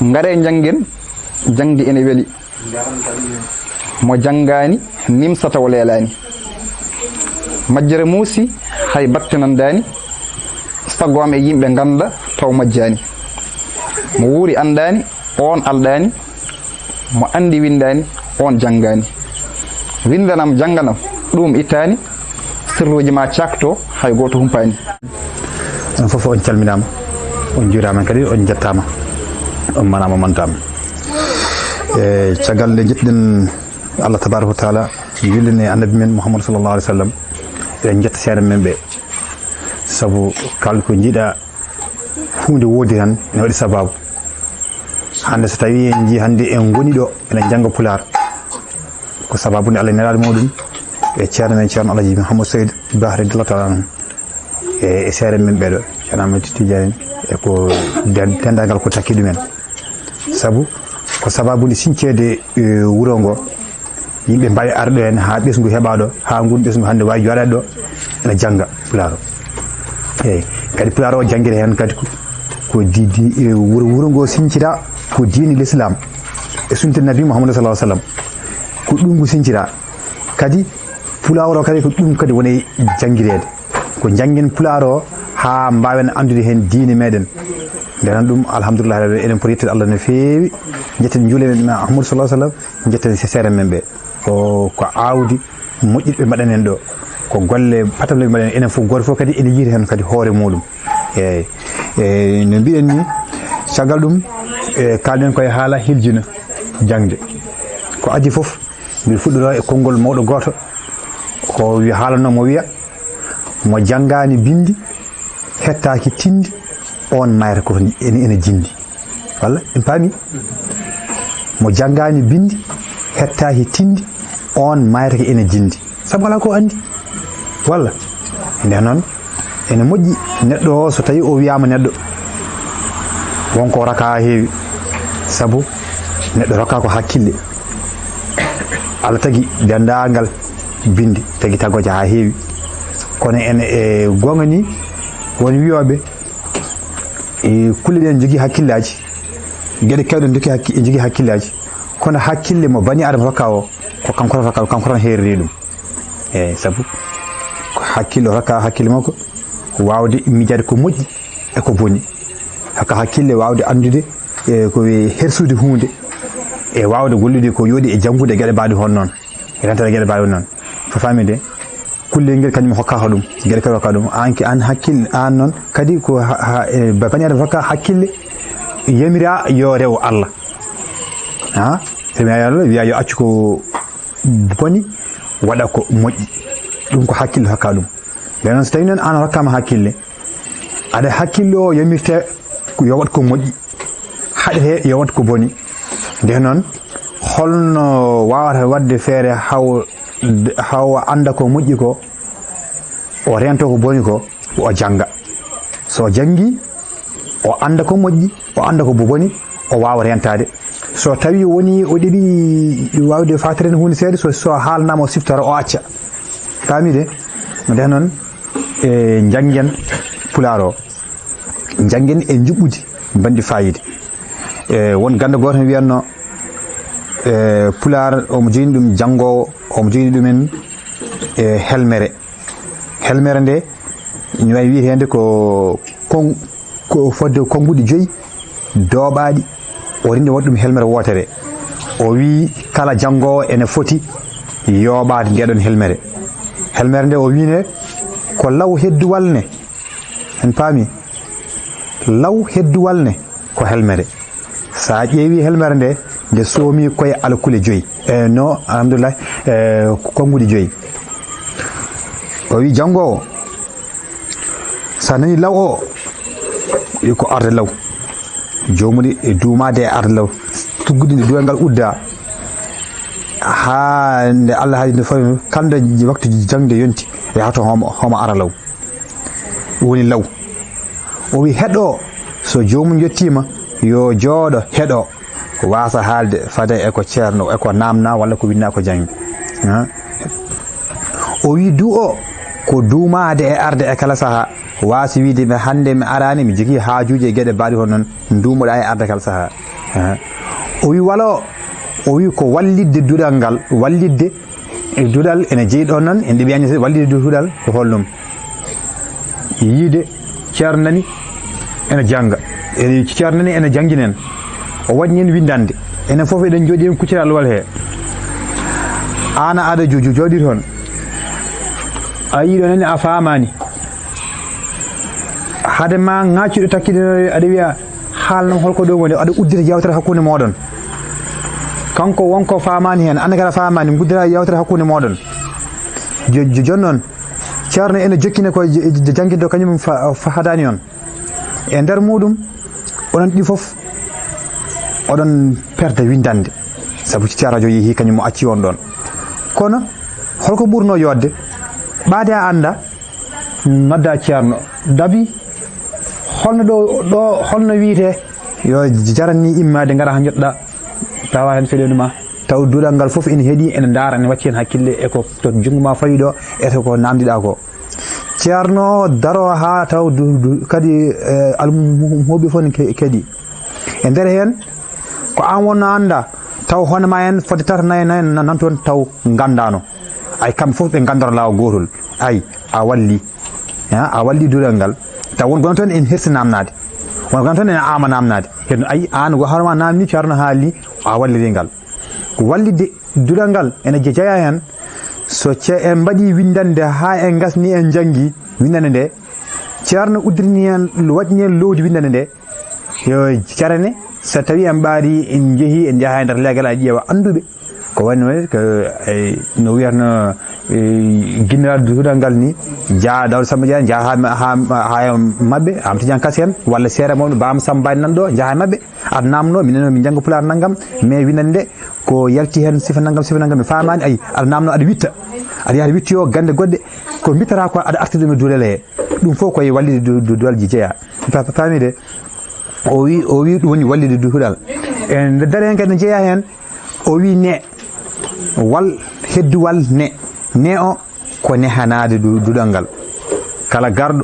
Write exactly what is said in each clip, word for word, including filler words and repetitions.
Ngare janngen, jaŋde ene weli. Mo janngaani nimsa taw leelaani. Majjere muusi, hay batte nandaani. Sago am e yimɓe ngannda taw majjaani. Mo wuuri anndaani, oon alɗaani. Mo anndi winndaani, oon janngaani. Winndanam, jannganam, ɗuum ittaani. Sirruuji ma caakto, hay gooto humpaani. On fof on calminaama, on njuuraama kadi on njettaama, on manaama, on mantaama. E caggal nde njettuɗen Allah tabaraka wa taala, jullini e annabi men Muhammad sallallahu alaihi wasallam, eɗen njetta seeɗa men ɓe. Sabu kala ko njiɗa huunde woodi tan ene waɗi sababu. Hannde so tawi en njii hannde en ngoni ɗo eɗen njannga pulaar, ko sababu nde Allah nelaaɗo muɗum e ceerno men ceerno Alhaji Mouhamadou Saïd Bah radiyallahu taala anhu. E, e seere men ɓeɗo, ceerno Ahmed Tidiane, e ko den-, denndaangal ko takki ɗumen. Sabu ko sababu nde sinceede, e, wuro ngo, yimɓe mbawi arɗo heen haa ɓesngu heɓa ɗo, haa ngun ɓesngu hannde wawi jooɗaade ɗo, ene jannga pulaar o. Eyi, kadi pulaar o janngiree heen kadi ko, ko di-, di-, e, wuro, wuro ngo sincira ko diine l'islam e sunte nabi Muhammad sallallahu alaihi wasallam. Ko ɗum ngu sincira. Kadi pulaar o kadi ko ɗum kadi woni janngireede. Ko njanngen pulaar o haa mbaawen anndude heen diine meɗen. Nden ɗum, alhamdulillah, eɗen poti yettude Allah no feewi. Njetten juule men Ahmadu sallallahu alaihi wasallam, njetten se-, seere men ɓe. Ko, ko aawdi moƴƴiɗi ɓe mbaɗani en ɗo. Ko golle patale ɓe mbaɗani en. Enen fof, gooto fof kadi ene yiita heen kadi hoore muɗum. Eeyi. E, no mbiɗen ni, caggal ɗum, e, kaalɗen koye haala hiljina jaŋde. Ko adii fof, mbiɗo fuɗɗoro e konngol mawɗo gooto, ko wi-, haalanno mo wiya, mo janngaani binndi, hettaaki tinndi, oon mayata ko ene, ene jinndi. Walla, en paami? Mo janngaani binndi, hettaaki tinndi, oon mayata ko ene jinndi. Sabu alaa ko anndi. Walla? Nden noon, ene moƴƴi neɗɗo o, so tawi o wiyaama neɗɗo, wonko raka haa heewi. Sabu neɗɗo rokka ko hakkille. Allah tagi denndaangal binndi, tagi tagooje haa heewi. Kono ene e goonga ni, won wiyooɓe, e kulle ɗen jogii hakkillaaji, geɗe kewɗe jogii hakki-, jogii hakkillaaji. Kono hakkille mo bani Aadama rokka o, ko kanko tan rokka, kanko tan heeriri ɗum. Eeyi, sabu ko hakkille o rokka hakkille makko, waawde miijaade ko moƴƴi e ko boni. Hokka hakkille waawde anndude, e ko wiyee hersude huunde, e waawde gollude ko yooɗi e janngude geɗe mbaɗi hono noon, e rentade geɗe mbaɗi hono noon. Ko faamide, kullel ngel kañum hokkaaka ɗum, geɗe kadi hokka ɗum. Aan ki, aan hakkille, aan noon kadi ko ha, ha, e ba-, bani Aadama hokka hakkille, yamira yo rew Allah. Ha? Yamira yo Allah, wiya yo accu ko boni, waɗa ko moƴƴi. Ɗum ko hakkille hokka ɗum. Nden noon, so tawi noon aan rokkaama hakkille, aɗa hakkille o yamirte yo waɗ ko moƴƴi, haɗete yo waɗ ko boni. Nden noon, holno waawata waɗde feere haw, haw annda ko moƴƴi ko, o rento ko boni ko, o jannga. So o janngi, o annda ko moƴƴi, o annda ko boni, o waawa rentaade. So tawi woni o ɗeɓi waawde fatere huunde seeɗa, so, so haalnaama o siftora, o acca. Faamide? Nden noon, e njanngen pulaar o, njanngen e njuɓɓudi mbanndi faayiida. E won gannde gooto heen wiyatno, e pulaar omo jogini ɗum janngoowo, omo jogini ɗumen e helmere. Helmere nde, ina waawi wiyeteende ko kon-, ko fodde konnguɗi joyi dooɓaaɗi, o rindi waɗi ɗum helmere wootere. O wii kala janngoowo ene foti yooɓaade ndeɗon helmere. Helmere nde o wii ne ko law hedduwal ne, en paami, law hedduwal ne ko helmere. So a ƴeewi helmere nde, nde soomi koye alkule joyi. E no, alhamdulillah, e konnguɗi joyi. O wi janngoowo, so a nani law o, wi ko arde law. Joomum e duumaade e arde law. Tuggude nde duwal ngal udda. Haa nde Allah haali nde fawii, kala nde waktu jaŋde yonti, yahato homo, homo ara law. Ɗum woni law. O wi heɗo, so joomum yettiima, yo jooɗo heɗo, waasa haalde fade e ko ceerno, e ko naamna walla ko winna ko janngi. Ha? O wi du'o, ko duumaade e arde e kala sahaa. Waasi wiide mi hannde mi araani, mi jogii haajuuji e geɗe mbaɗi hono noon, nduumoɗa e arde kala sahaa. O wi walo, o wi ko wallidde duɗal ngal, wallidde e duɗal ene jeyi ɗon noon, en ɗeɓi añde wallidde du-, duɗal ko holɗum? Yiide ceerno nani ene jannga, ene ceerno nani ene jannginen, o waɗi en winndande, enen fof eɗen jooɗi en kuccira alwal he. Aan aɗa jo-, jo-, jooɗi toon, a yiiɗo nani a faamaani, hade ma ŋaaccuɗo takkiɗo aɗa wiya, haalnam holko ɗo woni, aɗa uddita yewtere hakkunde mooɗon. Kanko wonko faamaani heen, aan kala faamaani, nguddita yewtere hakkunde mooɗon. Jo-, jo-, jooni noon, ceerno ene jokkina ko j-, j-, jannginto kañum fa-, fahadaani on. E nder muɗum, onon ɗi fof, oɗon perde winndande. Sabu ceerno jo yehi kañum mo acci on ɗon. Kono, holko ɓurno yodde? Ɓaade a annda, nodda ceerno. Dabi, holno ɗo, ɗo, holno wiyetee? Yo jaranni immaade, ngara haa njoɗɗa, tawa heen feɗenu ma. Taw duɗal ngal fof ene heɗi, ene ndaara, ene wacci heen hakkille e ko to junngo ma fawi ɗo, e to ko namdiɗa ko. Ceerno daro haa taw du-, du-, kadi, eh, almuhuɓe fof ne ke-, keɗi. E nder heen, ko aan wonno annda, taw hono ma en fodde tata nayi nayi nan toon taw nganndaano. Ay, kamɓe fof ɓe nganndoro laawol gootol. Ay, a walli. Ha, a walli duɗal ngal. Taw won gono toon en hersi namnaade. Won gono toon en ama namnaade. Heddo, ay, aan go harma namni ceerno haali, a walliri ngal. Ko wallide duɗal ngal ene je-, jeyaa heen. So ce-, en mbaɗi winndande haa en ngasni en njanngi winndande nde, ceerno uddirini heen, waɗni heen loowdi winndande nde. Yo carane, so tawi en ɓaari, en njehi, en njaha e nder leegal, a ƴeewa annduɓe. Ko wayno wayno ko, eh, no wiyatno, eh, ginniraaɗo duɗal ngal ni, jaa Dawda Samba Dia, jaa haa, haa, haa e maɓɓe, Am Tidiane Kassé en, walla seeɗa mawɗo Bam Samba en nan ɗo, jaa e maɓɓe, aɗa namno, minen o min njannga Pulaar nanngam, mais winndande nde ko yalti heen sifa nanngam, sifa nanngam, mi faamaani, ay, aɗa namno, aɗa witta. Aɗa yaha aɗa witti o gannde goɗɗe, ko mbittata ko aɗa arti ɗum e duɗal he. Ɗum fof ko e wallide du-, du-, duɗalji jeyaa. Pa-, pa-, faamide? O wi, o wi ɗum woni wallide du-, duɗal. E nder heen kadi ne jeyaa heen, o wi ne, wal, hedduwal ne. Ne o ko nehanaade du-, duɗal ngal. Kala garɗo,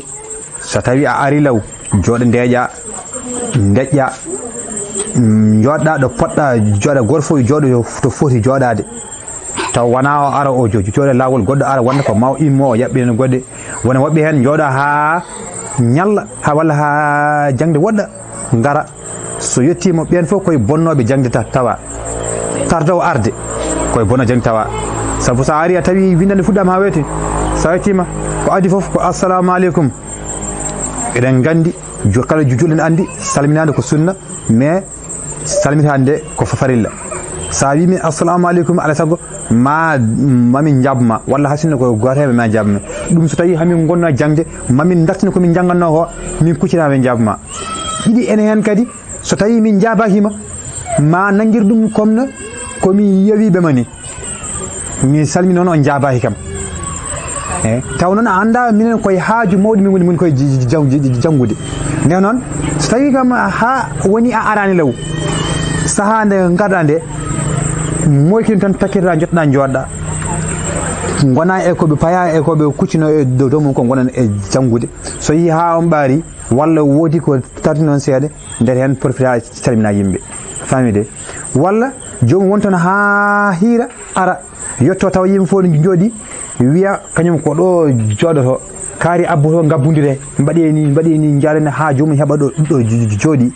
so tawi a ari law, jooɗo ndeeƴa, ndeƴƴa, mm, jooɗɗa ɗo poɗɗa jooɗa, gooto fof jooɗo to foti jooɗaade. Taw wona o ara o jo-, jooɗo laawol, goɗɗo ara wonde ko maw immo o yaɓɓina goɗɗe. Wona woɓɓe heen njooɗo haa ñalla, haa walla haa jaŋde woɗɗa, ngara. So yettiima ɓeen fof koye bonnooɓe jaŋde ta-, tawa. Tardaw arde, koye bonnooɓe jaŋde tawa. Sabu so a ari a tawi winndande fuɗɗaama haa weeti, so a yettiima ko adii fof ko assalamu aleykum. Eɗen nganndi, ju-, kala ju-, julɗo ene anndi salminaade ko sunna, mais salmitaade nde ko fa-, farilla. So a wii min assalamu aleykum, alaa sago ma, ma min njaab ma, walla hay sinno ko gooto heen ma njaab ma. Ɗum so tawii hamin ngonnoo jaŋde, ma min ndartina ko min njanngannoo ko, min kuccita ma min njaab ma. Ɗiɗi ene heen kadi, so tawii min njaabaaki ma, ma nanngir ɗum comme no ko mi yawiiɓe ma ni. Mi salmini on, on njaabaaki kam. Eh, taw noon a anndaa minen koye haaju mawɗo min woni, min koye j-, j-, jang-, j-, j-, janngude. Nde noon, so tawii kam haa woni a araani law, sahaa nde ngarɗaa nde, moykin tan takkitoɗaa, njottoɗaa, njooɗoɗaa. Ngonaa e ko ɓe payaa, e ko ɓe kuccinoo e dow, dow mum, ko ngonon e janngude. So yii haa on ɓaari, walla woodi ko tardi noon seeɗa, nder heen profita salmina yimɓe. Faamide? Walla joomum won toon haa hiira, ara, yetto tawa yimɓe fof ne njooɗi, wiya kañum ko ɗo jooɗoto, kaari abboto, ngabbondire, mbaɗe ni, mbaɗe ni, njaarane haa joomum heɓa ɗo, ɗo jooɗi.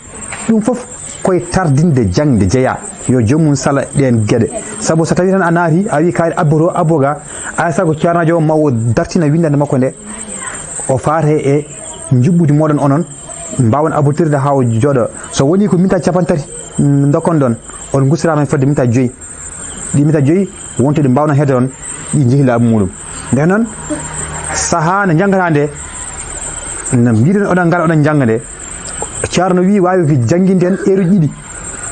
Ɗum fof koye tardinde jaŋde jeyaa, yo joomum sala ɗeen geɗe. Sabu so tawii tan a naati, a wii kaari abboto, abbo ga, alaa sago ceernaajo o ma o dartina winndannde makko nde, o faate e njuɓɓudi mooɗon onon, mbaawon abbotirde haa o jooɗo. So wonii ko minta capanɗe tati, mm, ndokkon ɗon, on ngustiraama fodde minta joyi. Ɗi minta joyi wontuɗi mbaawno heede on, ɗi njehi laabi muɗum. Nden noon, sahaa nde njanngataa nde, no mbiɗon oɗon ngara oɗon njannga nde, ceerno wii waawi ko jannginde en heure uji ɗiɗi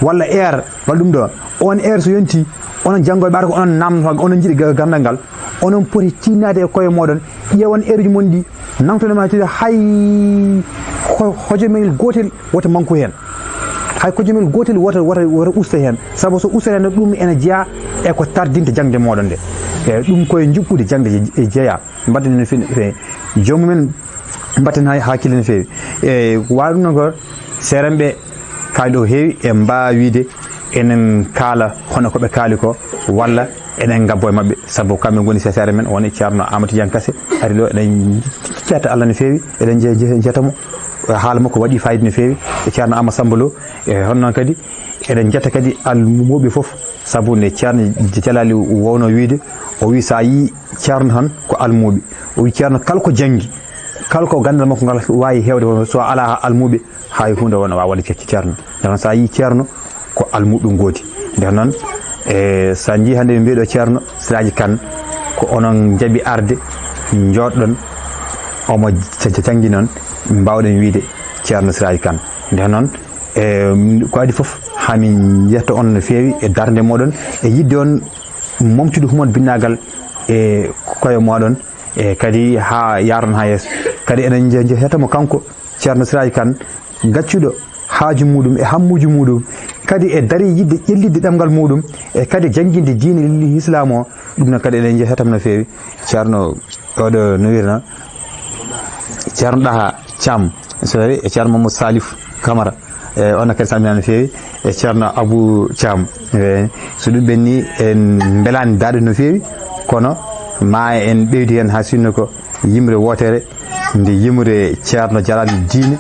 walla heure, walla ɗum ɗo. On heure so yontii, onon janngooɓe ɓaata ko onon naamnotoo, onon njiɗi ga-, ganndal ngal, onon poti tiinnaade e koye mooɗon, ƴeewon heure uji mon ɗi, nangtoɗon ma tigi hay ho-, hojomel gootel wota manku heen. Hay hojomel gootel wota, wota, wota usta heen. Sabu so usta heen, ɗum ene jeyaa e ko tardinta jaŋde mooɗon nde. E ɗum koye njuɓɓude jaŋde je-, e jeyaa. Mbaɗen no fe-, fe-, joomum en mbaɗen hay hakkille no feewi. E waawi ɗum noon ko seerenɓe Kaali ɗo heewi, en mbaawa wiide enen kaala hono ko ɓe kaali ko, walla eɗen ngabbo e maɓɓe, sabu kamɓe ngoni seeseere men, woni Ceerno Amadou Tidiane Kassé, ari ɗo, eɗen jetta Allah no feewi, eɗen je-, je-, jetta mo, haala makko waɗi fayida no feewi, e Ceerno Amadou Samba Lo, e hono noon kadi, eɗen jetta kadi almuɓe fof, sabu nde Ceerno Jalaali wowno wiide, o wi so a yii Ceerno tan ko almuɓe, o wi Ceerno kala ko janngi, kala ko ganndal makko ngal waawi heewde, so alaa almuɓe, hay huunde wona waawa waɗde ce-, ce-, Ceerno. Ndeen noon, so a yii Ceerno, ko almuɓe ngoodi. Ndeen noon, e, so a njii hannde ɓe mbiyeɗo Ceerno Siraaji Kan, ko onon njaɓi arde, njooɗɗon, omo ja-, ja-, janngi noon, mbaawɗen wiyde Ceerno Siraaji Kan. Ndeen noon, e, ko adii fof, haa min njetta on no feewi e darnde mooɗon, e yiɗde on momtude humon binnaagal e koye mooɗon, e kadi haa yaaron haa yeeso. Kadi eɗen nje-, nje-, njetta mo kanko, Ceerno Siraaji Kan, gaccuɗo haaju muuɗum e hammuuji muuɗum, kadi e dari yiɗde ƴellitde ɗemngal muuɗum, e kadi jannginde diine Islaam o, ɗum noon kadi eɗen nje-, njetta mo no feewi. Ceerno, oɗo no wiyrata, Ceerno Ɗaha Caam, so tawi e Ceerno Mamadou Salif Kamara, e on kadi salminaama no feewi, e Ceerno Abou Caam. E, so ɗum ɓenni, en mbelaani daaɗe no feewi, kono ma en ɓeydu heen haa sinno ko yimre wootere, nde yimre Ceerno Jalaali Diine,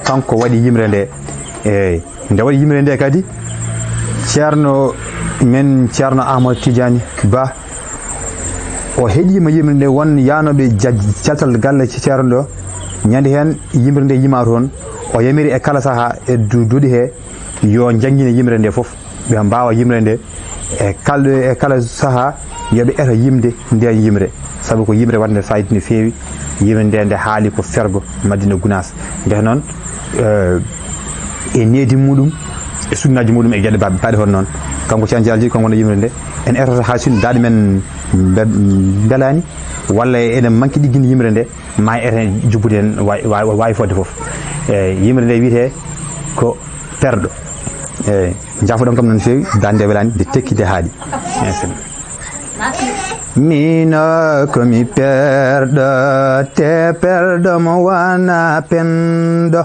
kanko waɗi yimre nde. Eeyi, nde waɗi yimre nde kadi, Ceerno men, Ceerno Ahmad Tidiane Ba, o heɗiima yimre nde, won yaanooɓe ja-, jaltal galle Ceerno ɗo. Ñande heen, yimre nde yima toon, o yamiri e kala sahaa e du-, duɗe he, yo njanngine yimre nde fof, ɓe mbaawa yimre nde e kal-, e kala sahaa, yo ɓe eto yimde ndeen yimre, sabu ko yimre waɗnde fayida no feewi. Yimre nde, nde haali ko fergo Madina Gunaas. Ndeen noon, eh, e needi muuɗum, e sunnaaji muuɗum, e geɗe ba-, baɗe hono noon, kanko Ceerno Jalaali, kanko wonno yimre nde, en etoto haa sinno daaɗe men mbe-, mbelaani, walla eɗen manki ɗigginde yimre nde, ma eten jubbude heen, wa-, wa-, waawi fodde fof. Eeyi, yimre nde wiyetee ko perɗo. Eeyi, njaafoɗon kam no feewi, daaɗe nde welaani, nde tekki, nde haaɗi. Merci. Miino ko mi perɗo, te perɗo mo wona penɗo.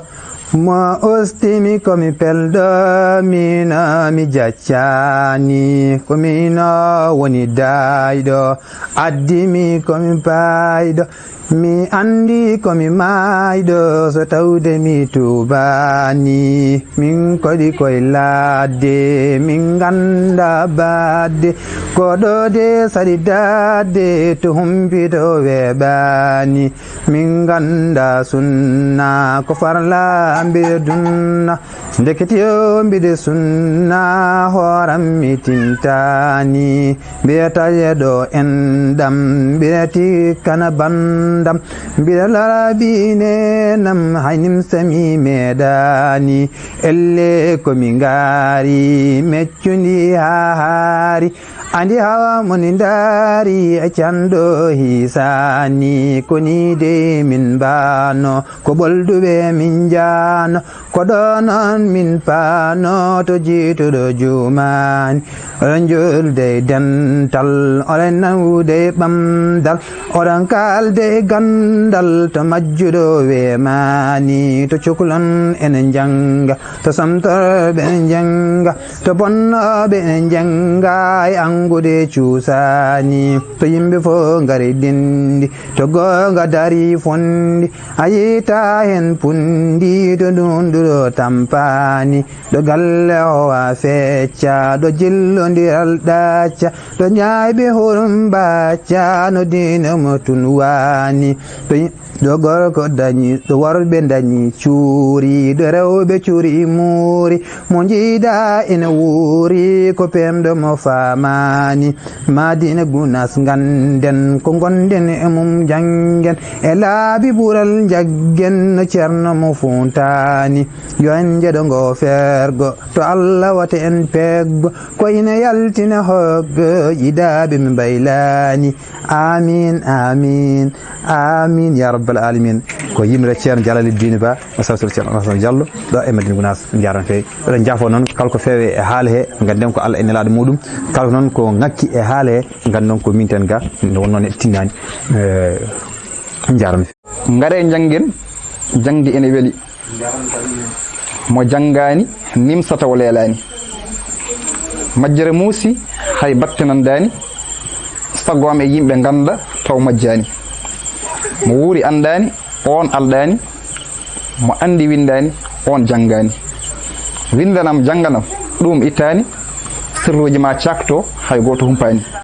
Mo usti mi ko mi pelɗo, miino mi jaccaani. Ko miino woni daayɗo, addi mi ko mi paayɗo. Mi anndi ko mi maayɗo, so tawde mi tuubaani. Min koɗi koye ladde, min ngannda baɗde. Ko ɗo de saɗi daɗde, to humpito weeɓaani. Min ngannda sunna, ko farla mbiɗa dunna. Ndekete o mbiɗa sunna, hooram mi tintaani. Mbiɗa taƴa ɗo enɗam, mbiɗa tikkana banndam. Mbiɗa larabi nenam, hay nimsa mi meeɗaani. Elle ko mi ngaari, meccundi haa haari. Andi hawa moni ndaari, e canɗo hiisaani. Ko ni de min mbaano, ko ɓolduɓe min njaano. Ko ɗo noon min paano, to jiituɗo juumaani. Oɗon julde e dental, oɗon nawde e ɓamdal. Oɗon kaalde e ganndal, to majjuɗo weemaani. To cukalon ene njannga, to samtorɓe ene njannga, to bonnooɓe ene njannga, e anngude cuusaani. To yimɓe fof ngari denndi, to goonga dari fonndi, a yiytaa heen punndi, to ndunndu ɗo tampaani. Ɗo galle o wa fecca, ɗo jillondiral ɗacca, ɗo ñaayɓe hurum mbacca, no diine mo tun waani. Ɗo, ɗo gorko dañi, ɗo worɓe dañi cuuri, ɗo rewɓe cuuri muuri, mo njiiɗa ene wuuri, ko pemɗo mo faamaani. Madina Gunaas ngannden, ko ngonɗen e mum njanngen, e laabi ɓural njaggen, no Ceerno mo Fuutaani. Yo en njeɗo ngo fergo, to Allah wata en peggo, ko ina yaltina hoggo, yiɗaaɓe mi mbaylaani. Amin, amin, amin, ya rabbal alamin. Ko yimre Ceerno Jalaali Diine Ba, o sawsel Ceerno Alassane Diallo, ɗo e Madina Gunaas, njaarama feewi. Eɗen njaafo noon, kala ko feewi e haala he, ngannden ko Allah e nelaaɗo muuɗum. Kala noon ko ŋakki e haala he, ngannden ko minten ga, nde wonnoo ne tinnaani. Eh, njaarama feewi. Ngare njanngen, jaŋde ene weli. Mo janngaani, nimsa taw leelaani. Majjere muusi, hay batte nanndaani. Sago am e yimɓe ngannda taw majjaani. Mo wuuri anndaani, oon alɗaani. Mo anndi winndaani, oon janngaani. Winndanam, jannganam, ɗum ittaani. Sirruuji ma caakto, hay gooto humpaani.